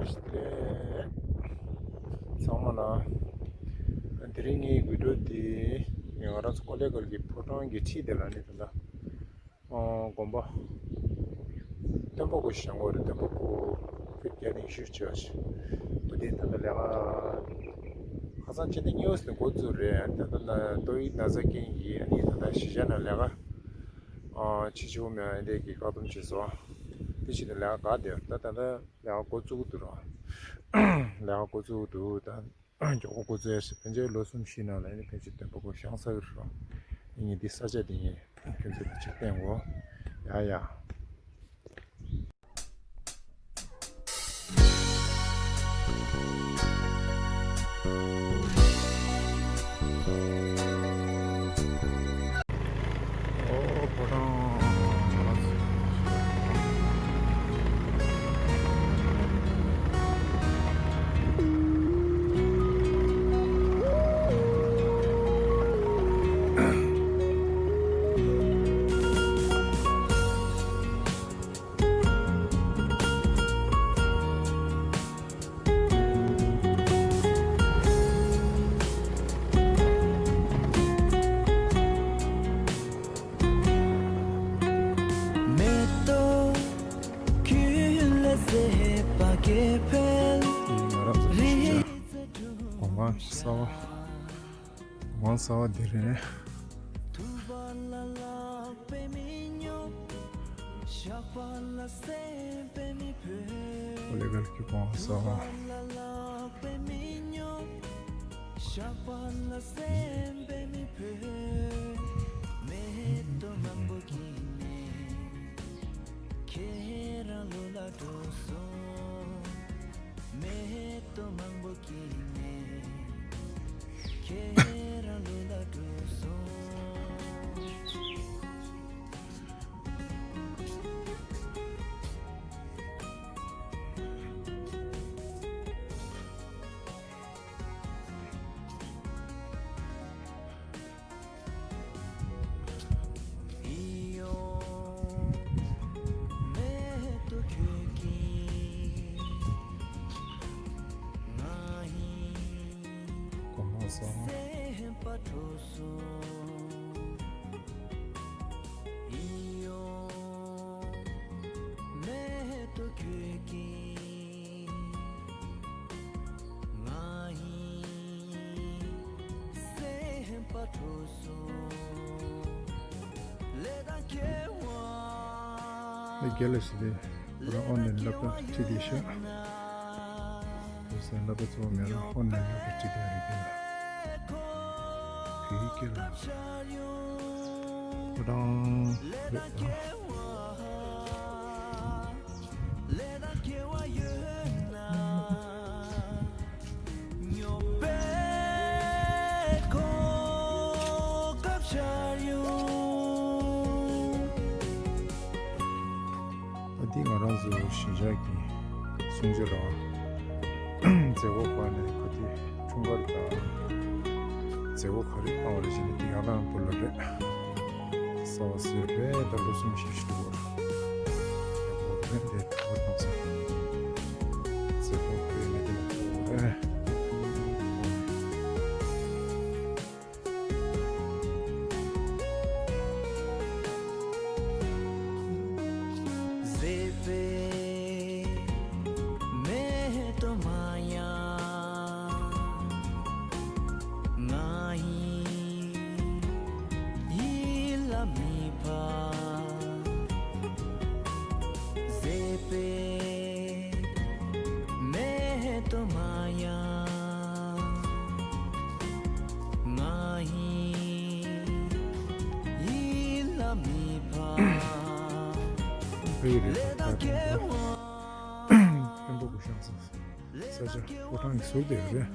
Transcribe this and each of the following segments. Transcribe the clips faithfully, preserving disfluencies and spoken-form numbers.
ལས། ཚང་མ་ལ། དེ་རིང་ངའི་བི་ཌིའོ་དེ་ང་རང་ཚོ་ཀོ་ལེ་གལ་གྱི་ཕོ་བྲང་གི་འཁྲིས་དེ་ལ་ནི་ད་ལྟ་དགོན་པ་སྟོན་པ་སྐུ་བཞེངས་པ་རེད། སྟོན་པ་སྐུ་ཕུད་བརྒྱ་ཉི་ཤུ་བྱས་པ་ཞིག་འོ་དེ་ད་ལྟ་ལས་ཀ་ཁ་སང་ཕྱི་ཟླ་གཉིས་པ་ཙམ་འགོ་བཙུགས་རེད། ད་ལྟ་ན་ཏོག་དབྱིབས་ན་ཚ་རྐྱེན་གྱིས་ཨ་ནི་ད་ལྟ་གཞིས་ཆགས་ནང་ལས་ཀ་བྱེད་ཆོག་མེད་ཨ་འདྲས་ཀྱི་བཀག་སྡོམ་བྱས་སོང་། དེ་བཞིན་དུ་ལས་ཀ་ག་དེ་ད་ད་ལྟ་ལས་ཀ་འགོ་བཙུགས་འདུག་རོགས། ལས་ཀ་འགོ་བཙུགས་འདུག་ད་མགྱོགས་པོ་འགོ་བཙུགས་ཡ་ཞིག་ཕན་ཆད་ལོ་གསུམ་བཞི་ནང་ལ་ནི་ཕན་ཆད་སྟོན་པ་སྐུ་བཞེངས་ས་གི་རོགས། ངས་འདི་ས་ཆ་འདི་ངས་ཁྱོད་ཚོ་ལ་ཅིག་བསྟན་གོ། ཡ་ཡ། མེ་ཏོག་ཁྱོད་ལ་སྲེད་པ་སྐྱེ་འཕེལ། ང་རང་ཚོ་རི་ཆུ་ཆུ་གོང་མ་གསར་བ། གོང་མ་གསར་བ་འདི་རེད། ཨོ་ལེ་གལ་གྱི་གོང་མ་གསར་བ། ཨ་རྒྱལ་ལ་ཞིག་རེད། ཁོ་རང་ཨོ་ནེ་ལབ་པ་ཁྲིད་དེ་ཤག་དེ་སེ་ལབ་པ་གཙོ་བོ་མེད་ར་ཨོ་ནེ་ལབ་པ་ཁྲིད་དེ་རེད་གི། བོད་ཡིག་སྐད་ལ་ཁོ་རང་རེད་ད། ད་འདི་ང་རང་ཚོ་གཞིས་ཆགས་ཀྱི་སྲུང་བྱ་རང་མཛད་སྒོ་སྐོར་ནས་ག་དུས་འཁྲུངས་སྐར་དང་མཛད་སྒོ་ག་རེ་བཏང་བ་རེ་བྱས་ནས་འདི་ཡང་ལང་བུ་ལ་རེད། གསར་བ་བཟོས་རེད། ད་ལོ་གསུམ་བཞི་ཞིག་འདུག་ག་ཡག་པོ་རེད། འདི་ད་བར་བཏང་ས་མཛད་སྒོ་ག་རེ་ནས་འདི་ལ་ཐུག་རེད། ཕ་གི་རེད་ད། ད་དེ་ཚོ་སྟོན་པ་སྐུ་བཞེངས་ས་ས་ཆ་ཕོ་བྲང་གི་ཟུར་དེ་རེད།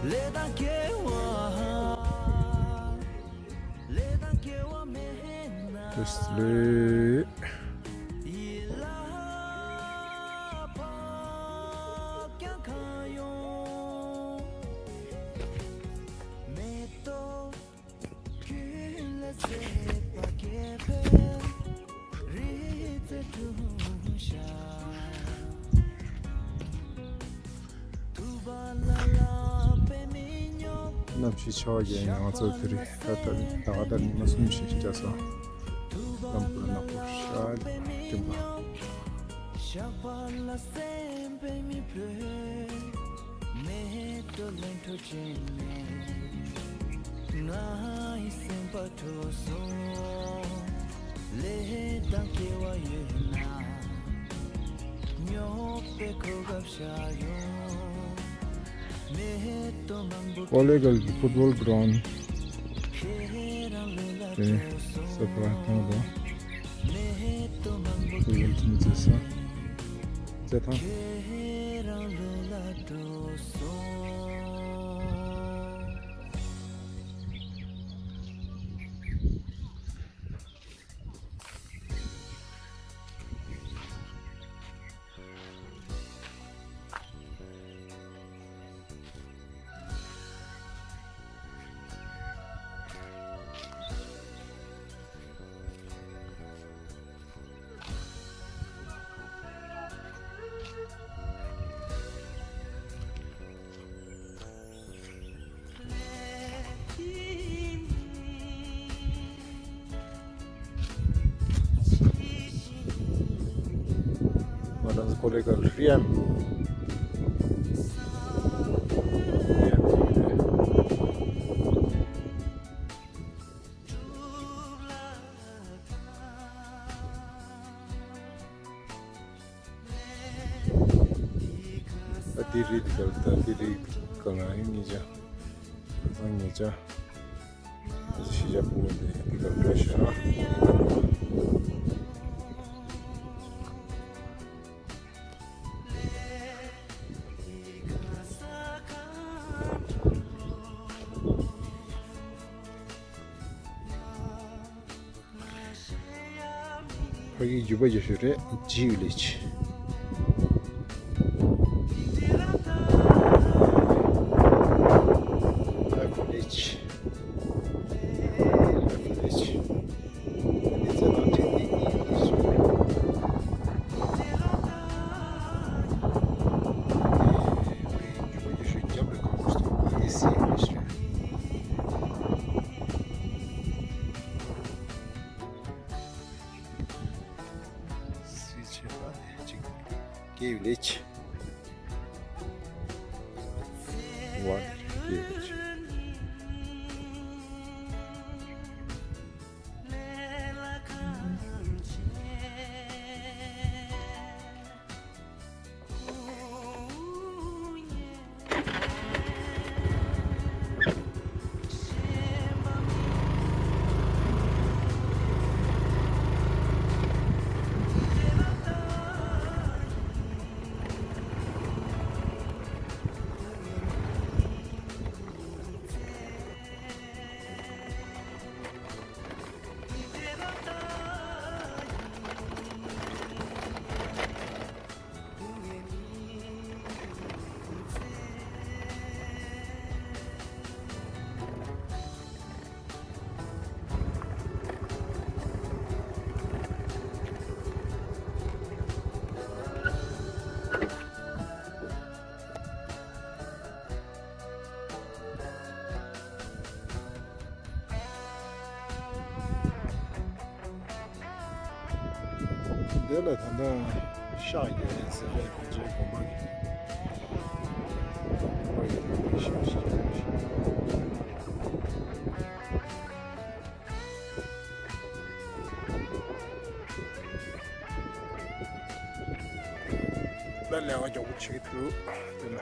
ལེ་དང་སྐྱེ་བ། ལེ་དང་སྐྱེ་བ་མེད་ན། ལེ། ཡིད་ལ་ཕབ་ཀྱང་གང་ཡོང་། མེ་ཏོག་ཕྱི་ཆར་པ་རྒྱག་ཡིན། ང་ཚོ་དེ་རིང་ད་ལྟ་ད་ག་ད་ཉི་མ་གསུམ་ཞིག་བརྒྱབ་སོང་། ལམ་བར་ནག་པོ་ཤར་སྟོན་པ། ཀོ་ལེ་གལ་གྱི་ཕུཊ་བོལ་གྷི་རའུན་ཌི་དེ་ས་ཕ་ཐང་དང་། ཕུཊ་བོལ་ཐིམ་རྩེད་ས་རྩེད་ཐང་། ང་རང་ཚོ་ཀོ་ལེ་གལ་རི་ཡན། ཨ་ཏི་རི་འདི་གར་ད་ཏི་རི་ག་ལ་ཡིན་ངེད་ཅག་ད་ཚང་ངེད་ཅག་ཨ་ཤི་ཇ་པུ་འདི་འདི་གར་འགྲོ་ཤག་ཕ་གིའི་རྒྱུད་པ་རྒྱག་ཤོས་རེད། ཇི་ཝི་ལེཇ། ཨེཕ་ཝི་ལེཇ། ཨེཕ་ཝི་ལེཇ། འདི་ཚོ་ནང་ཆེན་འདི་གཉིས་ལེཇ་རེད། ཕ་གིའི་རྒྱུད་པ་རྒྱག་ཤོས་རྒྱབ་ལ་ཁོ་ཁོ་སྟོང་ཨེ་སི་ལེཇ་རེད། སུའི་ཆེ་བ་ནས་གཅིག་ཀེ་ཡུ་ལེཆ། ཝན་ཀེ་ཡུ་ལེཆ། འདི་ལ་ད་ལྟ་ཤག་ཡོད་ཟེར་བའི་གོང་ཆེན་དགོན་པ་གི་དགོན་པ་ཡོད་པའི་ཤག་ཞིག་རེད། ད་ལས་ཀ་མགྱོགས་པོ་བྱེད་ཀྱི་འདུག་དེ་ལ།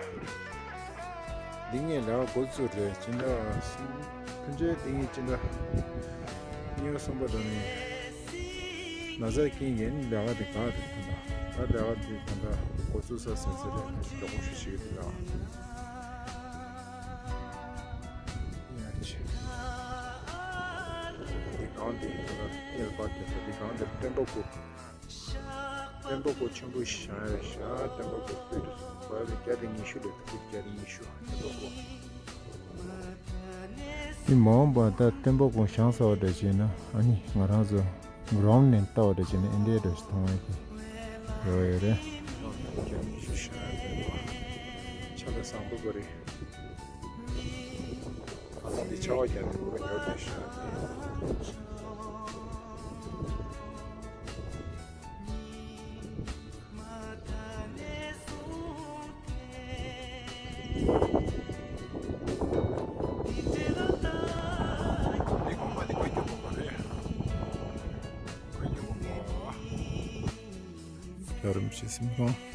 འདི་ངས་ལས་ཀ་འགོ་བཙུགས་རེད། སྤྱི་ཟླ་གསུམ། ཕན་ཆད་འདི་ངས་སྤྱི་ཟླ་གཉིས་པ་གསུམ་པ་འགྲོ་ནས། ན་ཚ་རྐྱེན་གྱིས་ནི་ལས་ཀ་དེ་འགག་རེད། ད་ལྟ་ད་ལས་ཀ་དེ་ད་ལྟ་འགོ་བཙུགས་ས་ཟེར་ཟེར་རེད། མགྱོགས་པོ་ཞིག་བྱེད་ཀྱི་འདུག་ལ། ཡ་ཆེ། འདི་གང་དེ་ད་ལྟ་གཉེར་པ་དེ་ད་འདི་གང་དེ་སྟོན་པ་སྐུ། སྟོན་པ་སྐུ་ཆེན་པོ་ཞིག་བཞེངས་ཡོད་ཤག་སྟོན་པ་སྐུ་ཕུལ་དུ་བ་རེ་བརྒྱ་དང་ཉི་ཤུ་རེད། ཕུལ་བརྒྱ་དང་ཉི་ཤུ་སྟོན་པ་སྐུ། དེ་མ་འོངས་པ་ད་སྟོན་པ་སྐུ་བཞེངས་ཚར་བ་འདྲ་བྱས་ན་ཨ་ནི་ང་རང་ཚོ་གྷི་རའུན་ཌི་ནས་ལྟ་བ་འདྲ་བྱས་ན་ཨེ་འདྲའི་འདྲ་ཞིག་མཐོང་བ་ཞིག་ཡོད་ཡོད་རེད། བརྒྱ་དང་ཉི་ཤུ་ཞེ་ལྔ་སྟོན་པ་ཆ་ལ་བཟང་པོ་དགོས་རེད། ད་འདི་ཆར་པ་བརྒྱབ་ནས་ཁོ་ཉོ་བསྡད་ཤག་འདི་དགོན་པ་འདི་བཀའ་བརྒྱུད་དགོན་པ་རེད། བཀའ་བརྒྱུད་དགོན་པ། རྒྱལ་རིམ་ཆེ་སེམས་ཁོང་།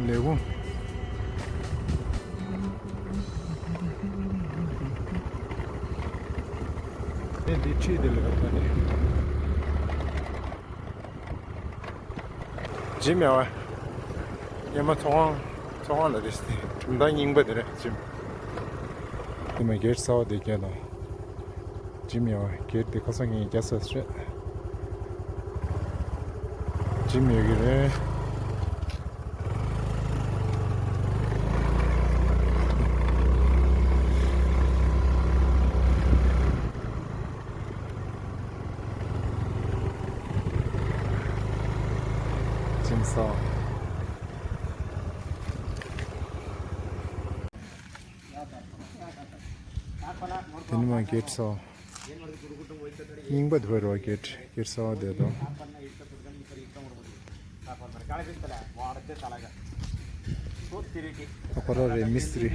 ལེའུ། ཨེ་འདི་ཁྲིད་དེ་ལེ་བ་ད་ནི། འཇིམ་ཡ་བ། ཉི་མ་ཚོང་ཁང་ཚོང་ཁང་ལ་རེད་དེ། གྲུབ་མཐའ་རྙིང་པ་དེ་རེད་འཇིམ། དེ་མ་གེར་ས་བ་དེ་རྒྱ་དང་། འཇིམ་ཡ་བ་གེར་དེ་ཁ་སང་ངས་རྒྱ་ས་རེད། འཇིམ་ཡོད་ཀྱི་རེད། འཇིམ་ས། དེ་ནི་མ་གེར་ས། རྙིང་པ་དེ་བར་བ་གེར་གེར་ས་བ་དེ་དང་། ཨ་ཁོ་ར་རེ་མི་སི་རི།